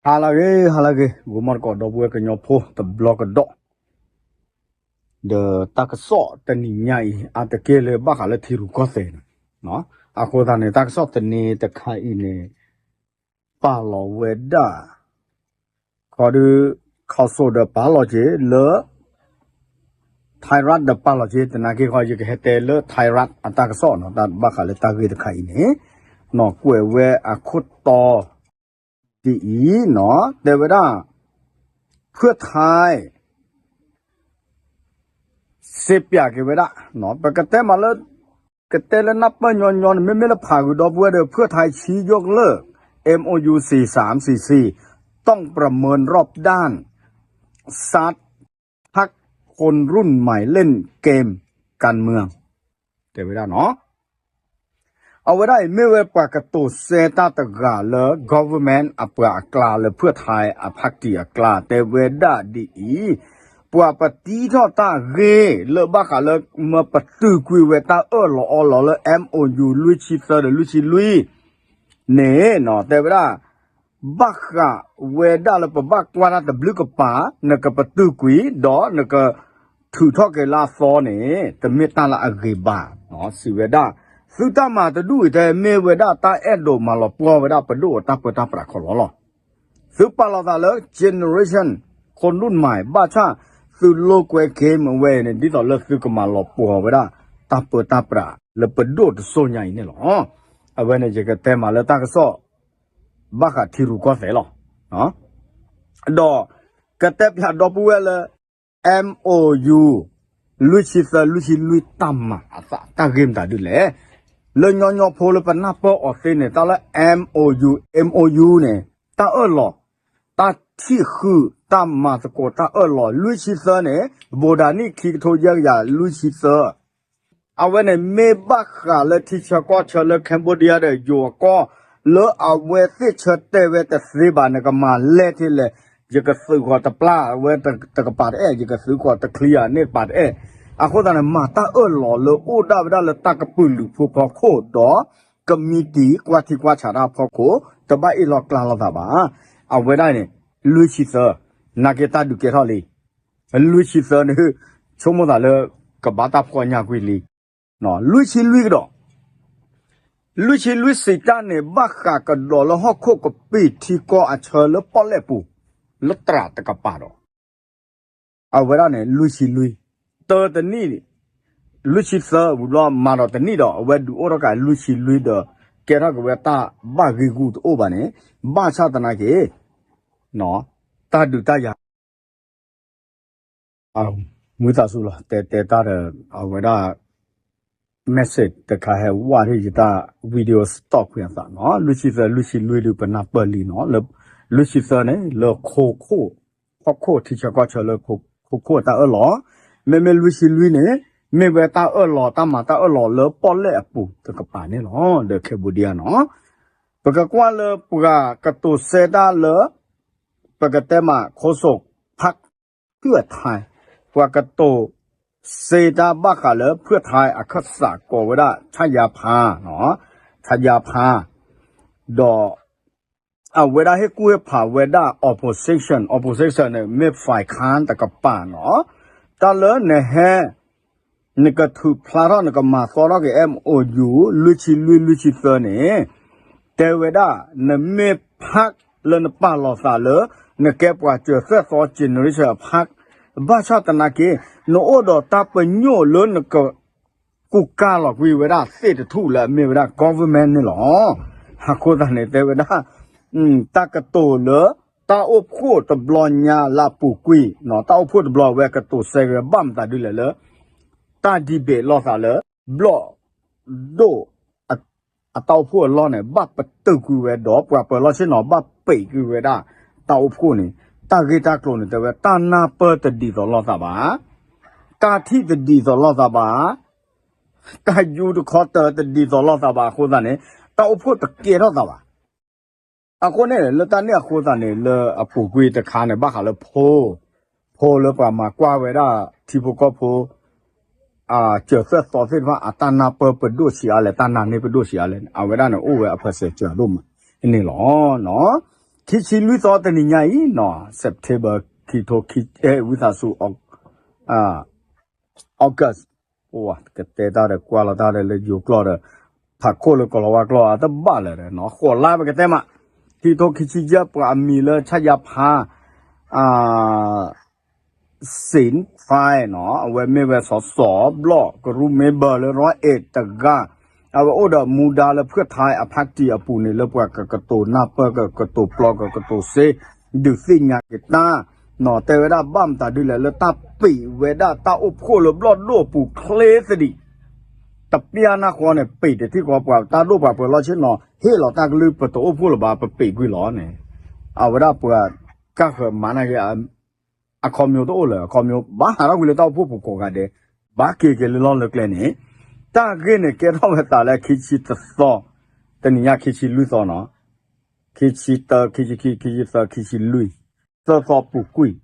ဟါလၢအဂ့ၤ ဟါလၢအဂ့ၤ ဂီၤမီၢ်တကိး ဒီပုၢ်ဝဲၢ်ကညီဖိတဘျီကဒီး, ဒီးတၢ်ကစီၣ်တနံၤညါအံၤ အါတက့ၢ်လၢဘၣ်ဃးလၢထံရူၢ်ကီၢ်သဲးန့ၣ်, အဃိသတးန့ၣ် တၢ်ကစီၣ်တနံၤတခါအံၤန့ၣ် ပာ်လီၤဝဲဒၣ် ခီဒုး ခီစိဒီးပာ်လီၤက့ၤလၢ Thai ဒီးပာ်လီၤက့ၤ သနာ်က့ခီ ယကဟဲတဲလၢ Thai အတၢ်ကစီၣ်နီၤ တၢ်ဘၣ်ဃးလၢတၢ်ဂ့ၢ်တခါအံၤန့ၣ်, နီၤ ကွဲးဝဲအခိၣ်တီ ဒ်အံၤနီၤ တဲဝဲဒၣ် ဖုၣ်ထၢၣ် စ့ပၠးက့ၤဝဲဒၣ်, ပကတဲမးလၢ ကတဲလၢနၢ်ပၢၢ်ညီညီန့ၣ် မ့မ့ၢ်လၢဖးဂုာ်ဒီပုၢ်ဝဲၢ်ဒီး ဖုၣ်ထၢၣ်ဆံယိၣ်ကလၢၢ် MOU သီးဆၢမ်သီးသီး ต้องประเมินรอบด้าน ซัดพักคนรุ่นใหม่เล่นเกมการเมือง တဲဝဲဒၣ်နီၤ အဝဲဒၣ်အံၤမ့ၢ်ဝဲပှၤကတိၤစဲတၢ်တဂၤလၢ government အပှၤအကျါလၢဖုၣ်ထၢၣ်အဖးတံၢ်အကျါ တဲဝဲဒၣ်ဒ်အံၤ, ပှၤပတံထီၣ်တၢ်ဂ့ၢ်လၢဘၣ်ဃးလၢ မၢပတုာ်ကွံာ်ဝဲတၢ်အၢၣ်လီၤအီလီၤလၢ MOU လွံၢ်ဆံသၢဒီးလွံၢ်ဆံလွံၢ်န့ၣ်နီၤ တဲဝဲဒၣ် ဘၣ်ဃးဝဲဒၣ်လၢပဘၣ်ကွၢ်တၢ်တဘျုးကပၤ နကပတုာ်ကွံာ် ဒီးနက ထုးထီၣ်က့ၤလၢအသီန့ၣ် တမ့ၢ်တၢ်လၢအဂ့ၤဘၣ် စံးဝဲဒၣ်, သုတၢ်မၤတဒူၣ်အံၤတဲ မ့ၢ်ဝဲဒၣ်တၢ်အဲၣ်ဒိးမၤလီၤပှီၢ်ဝဲဒၣ်ပဒိၣ်အတၢ်ပၢတၢ်ပြးခီလီၤလီၤ. သုပာ်လီၤသးလၢ generation คนรุ่นใหม่ ဘၣ်ဆၣ်သုလိာ်ကွဲ game အဝဲန့ၣ် ဒ်သိးလၢသုကမၤလီၤပှီၢ်ဝဲဒၣ် တၢ်ပၢတၢ်ပြးလၢပဒိၣ်တစိၤညါအံၤန့ၣ်လီၤ. အဝဲန့ၣ်ယကတဲမးလၢတၢ်ကစီၣ် ဘၣ်ဃးထံရူၢ်ကီၢ်သဲးလီၤ. ဒီးကတဲပျးဒီပုၢ်ဝဲၢ်လၢ MOU လွံၢ်ဆံသၢ လွံၢ်ဆံလွံၢ်တၢ်မၤအသး တၢ်ဂ့ၢ်မတၤဒ်လဲၣ်. လၢညီညီဖိလၢပနၢ်ပၢၢ်အီၤသ့န့ၣ် တၢ်လၢ MOU MOU န့ၣ် တၢ်အၢၣ်လီၤ တၢ်ထံၣ်ဃုာ် တၢ်မၤသကိးတၢ်အၢၣ်လီၤ လွံၢ်ဆံသၢန့ၣ် ဘိးဒၣ်နံၣ်ခံကထိယဲၢ်ကယၤလွံၢ်ဆံသၢ အဝဲန့ၣ်မ့ၢ်ဘၣ်ဃးလၢထံဆၢကီၢ်ဆၢလၢ Cambodia ဒီးယိၤအကီၢ် လၢအဝဲသ့ၣ်ဆၢတဲာ်ဝဲတသ့ဘၣ် နကမၤလဲၢ်ထဲလဲၣ်, ယကသုးဃီၤတပျၢ်ဝဲတကပၤတအဲၣ်, ယကသုးဃီၤတချံအန့ၣ်တပၤတအဲၣ်. အဃိသတးန့ၣ် မၤတၢ်အၢၣ်လီၤလၢအိၣ်ဒၣ်ဝဲဒၣ်လၢတၢ်ကပုာ်လုးဖိဖီခိၣ်ဒီး ကမံးတံာ်ကွၢ်ထံကွၢ်ဆးတၢ်ဖီခိၣ် တဘၣ်အ့ၣ်လိာ်ကျါလိာ်သးဘၣ်. အဝဲဒၣ်န့ၣ် လွံၢ်ဆံသၢ နာ်က့တၢ်ဒုးကဲထီၣ်လံ လွံၢ်ဆံသၢန့ၣ် ဆိကမိၣ်သးလၢ ကဘၣ်တၢ်ဖှီၣ်ညါကွံာ်လံ. လွံၢ်ဆံလွံၢ်ကဒီး, လွံၢ်ဆံလွံၢ်စံးတၢ်န့ၣ် ဘၣ်ဃးကဒီးလၢဟီၣ်ခိၣ်ကပံာ်ထံကီၢ်အဆၢလၢပီၣ်လဲၣ်ပူၤ လၢတြးတကပၤဒီး အဝဲဒၣ်န့ၣ် လွံၢ်ဆံလွံၢ်, တၢတနံၣ် လွံၢ်ဆံသၢ ဝံၤဘျီမၤဒီးတနံၣ်ဒီး အဝဲဒုးအိၣ်ထီၣ်က့ၤလွံၢ်ဆံလွံၢ်ဒီး ကဲထီၣ်က့ၤဝဲတၢ်ဘၣ်ဂ့ၢ်ဂူာ်တအိၣ်ဘၣ်န့ၣ် ဘၣ်ဆၣ်သနာ်က့ တၢ်ဒုးတၢ်ယၤ မုာ်သးစူၤလီၤ တဲတဲတၢ်ဒီး အဝဲဒၣ် message တခါဟဲဝဲဒၣ်ယတၢ် video stop ကွံာ်အသးနီၤ လွံၢ်ဆံသၢ လွံၢ်ဆံလွံၢ်ဒုးပနၢ်ပၢၢ်လံနီၤ လၢ လွံၢ်ဆံသၢန့ၣ် လၢခိခိၣ် ဟီၣ်ခိၣ်ထံဆၢကီၢ်ဆၢလၢ ခိခိၣ်အတၢ်အၢၣ်လီၤ မ့မ့ၢ်လွံၢ်ဆံလွံၢ်န့ၣ် မ့ၢ်ဝဲတၢ်အၢၣ်လီၤ တၢ်မၤတၢ်အၢၣ်လီၤလၢပီၣ်လဲၣ်အပူၤတကပၤန့ၣ်လီၤ ဒီး Cambodia နီၤ ပကကွၢ်လၢပှၤကတိၤစဲတၢ်လၢ ပကတဲမး ခိစိးဖး ဖုၣ်ထၢၣ် ပှၤကတိၤစဲတၢ်ဘၣ်ဃးလၢ ဖုၣ်ထၢၣ်အခၢၣ်စးကိးဝဲဒၣ် ဆၣ်ယါဖးနီၤ ဆၣ်ယါဖး ဒီး အဝဲဒၣ်ဟ့ၣ်ကူၣ်ဟ့ၣ်ဖးဝဲဒၣ် opposition, opposition န့ၣ် မ့ၢ် ฝ่ายค้าน တကပၤနီၤ တၢ်လၢနဟဲ နကထုးဖျါထီၣ် နကမၤသီထီၣ်က့ၤ MOU လွံၢ်ဆံလွံၢ် လွံၢ်ဆံသၢန့ၣ် တဲဝဲဒၣ် နမ့ၢ် ဖးလၢနပာ်လီၤသးလၢ နကဲပှၤစၢၤသွဲၣ်သီ generation အဖး ဘၣ်ဆၣ်သနာ်က့ နအိၣ်ဒီးတၢ်ပညိၣ်လၢနက ကူၣ်ကါလီၤကွံာ်ဝဲဒၣ်သ့ၣ်တထူၣ်လၢအမ့ၢ်ဝဲဒၣ် government န့ၣ်လီၤ. အဃိသတးန့ၣ် တဲဝဲဒၣ် တၢ်ကတိၤလၢ တၢ်အိၣ်ဖှိၣ်တဘျီညါလၢအပူၤကွံာ်နီၤ တၢ်အိၣ်ဖှိၣ်တဘျီအဝဲကတိၤစဲက့ၤ ဘၣ်မတၤဒ်လဲၣ်လၢ တၢ် debate လိာ်သးလၢ ဘျီၣ်ဒိၣ် အတၢ်အိၣ်ဖှိၣ်အလီၢ်န့ၣ် ဘၣ်ပတုာ်ကွံာ်ဝဲဒီး ပှၤပၢၤလီၢ်ဆ့ၣ်နီၤ ဘၣ်ပံာ်ကွံာ်ဝဲဒၣ် တၢ်အိၣ်ဖှိၣ်န့ၣ် တၢ်ဂ့ၢ်တၢ်ကျိၤန့ၣ် တဲဝဲ တၢ်နၢ်ပၢၢ်တဒ်သိးလိာ်သးဘၣ်, တၢ်ထံၣ်တဒ်သိးလိာ်သးဘၣ်, တၢ်ယူတခီတၢတဒ်သိးလိာ်သးဘၣ်အဃိသတးန့ၣ် တၢ်အိၣ်ဖှိၣ်တကဲထီၣ်သးဘၣ်. အဃိန့ၣ် လၢတၢ်န့ၣ်အဃိသတးန့ၣ် လၢအပူၤကွံာ်တခါန့ၣ် ဘၣ်ဃးလၢဖိ, ဖိလၢပှၤမၤကွၢ်ဝဲဒၣ် ထံဖိကီၢ်ဖိ စၢၤသွဲၣ်သီသ့ၣ်တဖၣ် အတၢ်နၢ်ပၢၢ်ပဒိၣ်ဆံးအါလဲၣ် တၢ်နာ်န့ၢ်ပဒိၣ်ဆံးအါလဲၣ် အဝဲဒၣ်န့ၣ် အိၣ်ဝဲအ percent စၢၤဒိၣ်မးန့ၣ်လီၤ. ခံဆံလွံၢ်သီတနံၤညါအံၤနီၤ September ခံထိခံ ဝံသးစူၤ August ကတဲတၢ်ဒီးကွၢ်လီၤတၢ်ဒီးလၢယိၤကျိာ်ဒီး ဖးခိၣ်လၢကီၤလၤဝါကျိာ်အတဘၣ်လၢၤဒီး ဃိးလါပကတဲမး ခံထိခံဆံယဲၢ် ပှၤအမံၤလၢဆၣ်ယါဖါ စ့ၣ်ဖဲနီၤ အဝဲမ့ၢ်ဝဲစီၤစီၤဘျီၣ်ကရူၢ်မ့ၢ်ဘၢလၢရီအဲးတဂၤ အဝဲအိၣ်ဒီးမူဒါလၢဖုၣ်ထါအဖးတံၢ်အပူၤန့ၣ် လၢပှၤကကတိၤနၢ်ပၢၢ်ကကတိၤပျီကကတိၤစ့ ဒုးသ့ၣ်ညါက့ၤတၢ် နီၤ တဲဝဲဒၣ်ဘၣ်မတၤဒ်လဲၣ် လၢတၢ်ပံးဝဲဒၣ်တၢ်အိၣ်ဖှိၣ်လၢဘျီၣ်ဒိၣ်အပူၤချ့သဒံး တပျၢ်နၢ်ဃီန့ၣ် ပံးတထံၣ်ဃီပှၤတၢ်ဒိၣ်ပှၤပၢၤလီၢ်ဆ့ၣ်နီၤ ဟ့ၣ်လီၤတၢ်ကလုၢ်ပတအိၣ်ဖှိၣ်လၢၤဘၣ် ပပံးကွံာ်လီၤန့ၣ် အဝဲဒၣ်ပှၤကၢ်ဃၢၤမၤနၢ်က့ၤ အခီပညီတအိၣ်လၢၤ အခီပညီ ဘၣ်ဟးထီၣ်ကွံာ်လၢတၢ်အိၣ်ဖှိၣ်ပူၤကိးဂၤဒဲး ဘၣ်က့ၤက့ၤလၢလီၢ်လၢကျဲန့ၣ် တၢ်ဂ့ၢ်န့ၣ်ကဲထီၣ်ဝဲသးလၢခံဆံတသီ တနံၤညါခံဆံလွံၢ်သီနီၤ ခံဆံတၢ ခံဆံခံ ခံဆံသၢ ခံဆံလွံၢ် သၢသီပူၤကွံာ်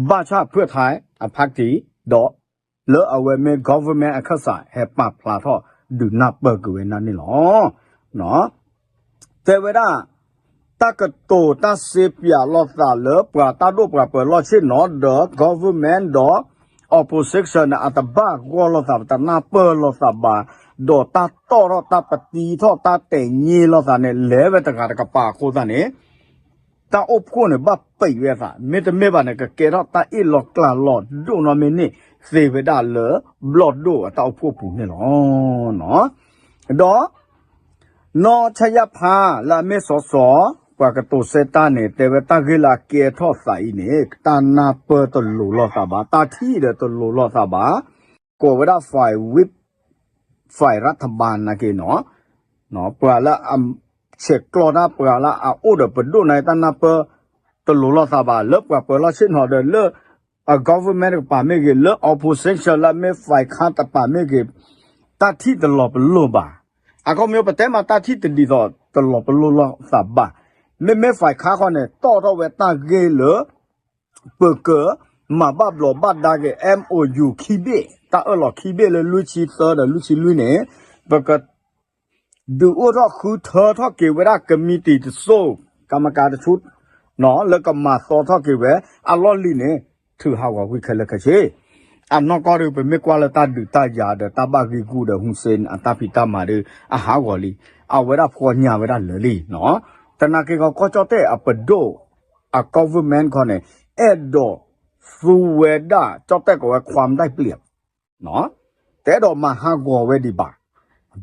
ဘၣ်ဆၣ်ဖုၣ်ထါအဖးတံၢ် ဒီး လၢအဝဲမ့ၢ် government အခၢၣ်စး ဟဲပာ်ဖျါထီၣ်ဒုးနၢ်ပၢၢ်က့ၤဝဲဒၣ်န့ၣ်လီၤ. တဲဝဲဒၣ် တၢ်ကတိၤတၢ်စ့ပၠးလိာ်သးလၢပှၤတၢ်ဒိၣ်ပှၤပၢၤလီၢ်ဆ့ၣ်နီၤဒီး government ဒီး opposition န့ၣ် အတဘၣ်ဂီၢ်လိာ်သး ပတနၢ်ပၢၢ်လိာ်သးဘၣ်, ဒီးတၢ်တီၣ်ထီၣ်တၢ်ပတံထီၣ်တၢ်တဲာ်ည့လိာ်သးန့ၣ် လဲၤဝဲတဂၤတကပၤအဃိသတးန့ၣ် တၢ်အိၣ်ဖှိၣ်န့ၣ် ဘၣ်ပံးဝဲအသး, မ့တမ့ၢ်ဘၣ်န့ၣ် ကကဲထီၣ်တၢ်အ့ၣ်လိာ်ကျါလိာ်ဒိၣ်နီၢ်မ့ၢ်န့ၣ်သ့ဝဲဒၣ်လၢဘျီၣ်ဒိၣ်အတၢ်အိၣ်ဖှိၣ်ပူၤန့ၣ်လီၤ. ဒီး နီၢ်ဆၣ်ယၣ်ဖါလၢအမ့ၢ်စီၤစီၤ ပှၤကတိၤစဲတၢ်န့ၣ် တဲဝဲတၢ်ဂ့ၢ်လၢအကဲထီၣ်သးအံၤန့ၣ် တၢ်နၢ်ပၢၢ်တလိၤလိာ်သးဘၣ်, တၢ်ထံၣ်ဒီးတလိၤလိာ်သးဘၣ်, ကိးဝဲဒၣ် ฝ่ายรัฐบาล နာ်က့နီၤ ပှၤလၢအဆဲးကျိးတၢ် ပှၤလၢအအိၣ်ဒီးပဒိၣ်န့ၣ် တၢ်နၢ်ပၢၢ်တလိၤလိာ်သးဘၣ်, လၢပှၤပၢၤလီၢ်ဆ့ၣ်နီၤဒီးလၢ အ government တကပၤမ့ၢ်ဂ့ၤ, လၢ opposition လၢအမ့ၢ် ฝ่ายค้าน တကပၤမ့ၢ်ဂ့ၤ, တၢ်ထံၣ်တလီၤပလိာ်ဘၣ်. အခီပညီပတဲမးတၢ်ထံၣ်တဒ်သိးတလီၤပလိာ်လိာ်သးဘၣ်. မ့မ့ၢ် ฝ่ายค้าน ခီန့ၣ် တီၣ်ထီၣ်ဝဲတၢ်ဂ့ၢ်လၢ ပကမၤဘၣ်ဘျီးဘၣ်ဒါက့ၤ MOU ခံဘ့ၣ်, တၢ်အၢၣ်လီၤခံဘ့ၣ်လၢလွံၢ်ဆံသၢဒီးလွံၢ်ဆံလွံၢ်န့ၣ်, ပက ဒုးအိၣ်ထီၣ်ဃုထၢထီၣ်က့ၤဝဲဒၣ် committee တစိၤ, ကမကၤတဆူ လၢကမၤသီထီၣ်က့ၤဝဲ အလီၢ်လံၤန့ၣ် ထုးဟးဂီၤကွံာ်ခဲလၢာ်ခဲဆ့. အနီၢ်ကီၢ်ဒီး ပမ့ၢ်ကွၢ်လၢတၢ်ဒုးတၢ်ယၤဒီးတၢ်ဘၣ်ဂံၢ်ဂူာ်ဒီး Hun Sen အတၢ်ဖံးတၢ်မၤဒီး အဟးဂီၤလံ, အဝဲဒၣ်ဖှီညါဝဲဒၣ်လၢာ်လံ. တနာ်က့ဂီၤကီၢ်ကၠီၣ်တဲၣ်အပဒိၣ် အ government ခီန့ၣ် အဲၣ်ဒိးသူဝဲဒၣ် ကၠီၣ်တဲၣ်ကိးဝဲ ความได้เปรียบ တအဲၣ်ဒိးမၤဟးဂီၤဝဲဒံးဘၣ်.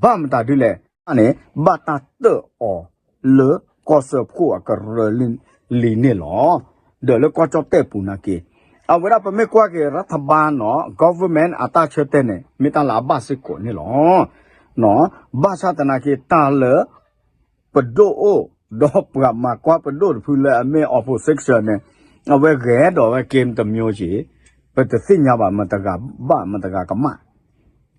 ဘၣ်မတၤဒ်လဲၣ်န့ၣ် ဘၣ်တၢ်တၢၣ်အီၤလၢကီၢ်စၢဖှိၣ်အကရၢလံန့ၣ်လီၤ. ဒီးလၢကီၢ်ကၠီၣ်တဲၣ်ပူၤနာ်က့, အဝဲဒၣ်ပမ့ၢ်ကွၢ်က့ၤ รัฐบาล နီၤ government အတၢ်ဆၢတဲာ်န့ၣ် မ့ၢ်တၢ်လၢအဘၣ်စ့ၢ်ကီးန့ၣ်လီၤ. ဘၣ်ဆၣ်သနာ်က့တၢ်လၢ ပဒိၣ်အိၣ်, ဒီးပှၤမၤကွၢ်ပဒိၣ်တဖုလၢအမ့ၢ် opposition န့ၣ်, အဝဲဂဲၤဒီးဝဲ game တမျိုးက့ၤ, ပတသ့ၣ်ညါဘၣ်မတၤတဂၤဘၣ်မတၤတဂၤကမၣ်.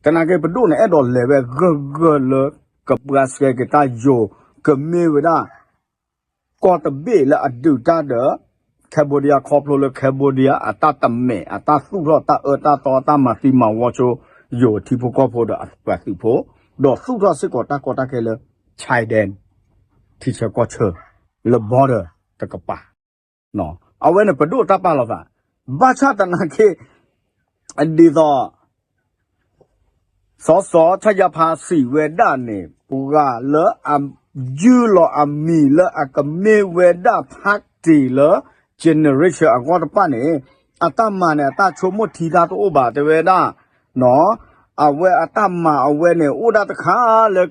သနာ်က့ပဒိၣ်န့ၣ် အဲၣ်ဒိးလဲၤဝဲဂၢၢ်ဂၢၢ်လၢ ကဘှါဆှဲက့ၤတၢ်ယိာ်, ကမ့ၢ်ဝဲဒၣ် ကီၢ်တဘ့ၣ်လၢအဒုးတၢ်ဒီး Cambodia ခီဖျိလၢ Cambodia အတၢ်တမဲာ် အတၢ်သူၣ်ထီၣ်တၢ်အၢတၢ်သီ အတၢ်မၤသံမၤဝီဆိ ယိာ်ထံဖိကီၢ်ဖိဒီးအပှၤသုးဖိ, ဒီးသူၣ်ထီၣ်စ့ၢ်ကီးတၢ်ကီတၢ်ခဲလၢ children ထံဆၢကီၢ်ဆၢ လၢ border တကပၤ, အဝဲန့ၣ်ပဒိၣ်တၢ်ပာ်လီၤသး, ဘၣ်ဆၣ်သနာ်က့ ဒ်သိး စီၤစီၤ ဆၣ်ယါဖါစံးဝဲဒၣ်န့ၣ် ပှၤလၢအယုၢ်လီၤအမံၤလၢအကမ့ၢ်ဝဲဒၣ် party လၢ generation အဂီၢ်တဖၣ်န့ၣ် အတၢ်မၤန့ၣ် အတၢ်ဆိကမိၣ်ထံတၢ်တအိၣ်ဘၣ် တဲဝဲဒၣ်, အဝဲအတၢ်မၤအဝဲန့ၣ် အိၣ်ဒၣ်တခါလၢ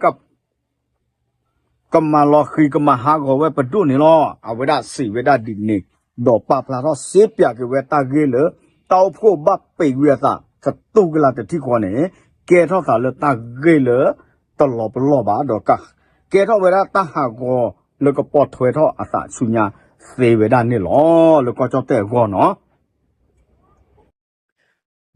ကမၤလီၤဃံၤကမၤဟးဂီၤဝဲပဒိၣ်န့ၣ်လီၤ. အဝဲဒၣ်စံးဝဲဒၣ်ဒ်န့ၣ်, ဒီးပာ်ဖျါထီၣ်စ့ပၠးက့ၤဝဲတၢ်ဂ့ၢ်လၢ တၢ်အိၣ်ဖှိၣ်ဘၣ်ပံးဝံၤအသး ကတူၢ်ကလာ်တထံၣ်ဃီန့ၣ် ကဲထီၣ်သးလၢတၢ်ဂ့ၢ်လၢ တလီၤပလိာ်ဘၣ်ဒီး ကဲထီၣ်ဝဲဒၣ်တၢ်ဟးဂီၤလၢကပိာ်ထွဲထီၣ်အသးဆူညါသ့ဝဲဒၣ်န့ၣ်လီၤ. လၢကီၢ်ကၠီၣ်တဲၣ်အဂီၢ်နီၤ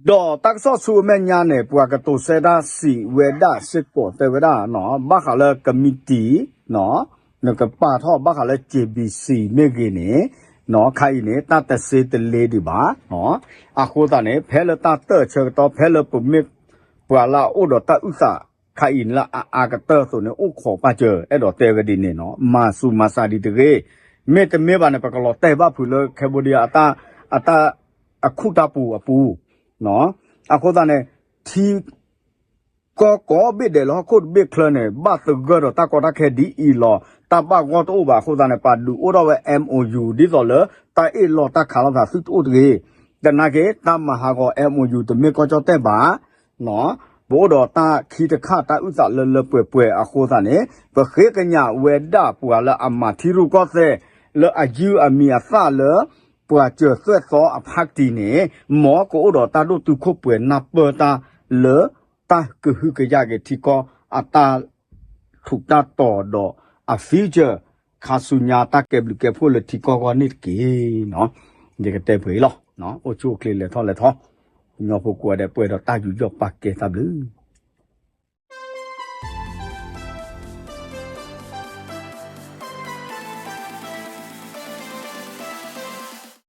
ဒီးတၢ်ကစီၣ်ဆူအမဲာ်ညါန့ၣ် ပှၤကတိၤစဲတၢ်စံးဝဲဒၣ်စ့ၢ်ကီး တဲဝဲဒၣ် ဘၣ်ဃးလၢ committee နကပာ်ထီၣ်ဘၣ်ဃးလၢ J B C မ့ၢ်ဂ့ၤန့ၣ် ခါအံၤန့ၣ် တၢ်တစ့တလ့ဒံးဘၣ်. အဃိသတးန့ၣ် ဖဲလၢတၢ်တၢၣ်ဆၢကတီၢ် ဖဲလၢပမ့ၢ်ပှၤလၢအအိၣ်ဒီးတၢ်အုၣ်သး ခါအံၤလၢအအါကတၢၢ်အသိးန့ၣ် အိၣ်ခိးပာ်စၢၤ အဲၣ်ဒိးတဲဝဲဒ်န့ၣ်နီၤ မၤဆူးမၤဆါဒံးတဂ့ၤ. မ့တမ့ၢ်ဘၣ်န့ၣ် ပကလီၤတဲာ်ဘၣ်ဖုးလၢ Cambodia အတၢ် အတၢ် အခုၣ်တၢ်ပူၤအပူၤ, အဃိသတးန့ၣ် ထံ ကီၢ်ကိးဘ့ၣ်ဒဲးလၢဟီၣ်ခိၣ်တဘ့ၣ်ချၢန့ၣ် ဘၣ်သဂၢၢ်ဒီးတၢ်ကီတၢ်ခဲဒ်အံၤလီၤ. တၢ်ဘၣ်ဂီၢ်တအိၣ်ဘၣ်အဃိသတးန့ၣ် ပှၤဒုးအိၣ်ထီၣ်ဝဲ MOU ဒ်သိးလၢ တၢ်အ့ၣ်လိာ်တၢ်ခးလိာ်သးသုတအိၣ်တဂ့ၤ. သနာ်က့ တၢ်မၤဟးဂီၤ MOU တမ့ၢ်ကီၢ်ကၠီၣ်တဲၣ်ဘၣ် ပအိၣ်ဒီးတၢ်ခံတခါတၢ်အုၣ်သးလၢလၢပှဲၤပှဲၤအဃိသတးန့ၣ် ပဃ့ကညးဝဲဒၣ်ပှၤလၢအမၤထံရူၢ်ကီၢ်သဲး လၢအယုၢ်အမံၤအသၣ်လၢ ပှၤစၢၤသွဲၣ်သီအဖါတံၢ်န့ၣ် မ်ကအိၣ်ဒီးတၢ်ဒိၣ်တုာ်ခိၣ်ပှဲၤနၢ်ပၢၢ်တၢ်လၢ တၢ်ကဟုကယာ်က့ၤထံကီၢ်အတၢ် ထူးတၢ်တီၤဒီးအ future ခါဆူညါတၢ်ကဲဘျုးကဲဖှိၣ်လၢထံကီၢ်ဂီၢ်န့ၣ်တက့ၢ်. ယကတဲပှဲၤအံၤလီၤ. အိၣ်ဆူၣ်အိၣ်ချ့လဲၤထီၣ်လဲၤထီ, ကညီဖိကိးဂၤဒဲးပှဲၤဒီးတၢ်ယူးယီၣ်ပာ်ကဲတၢ်ဘျုး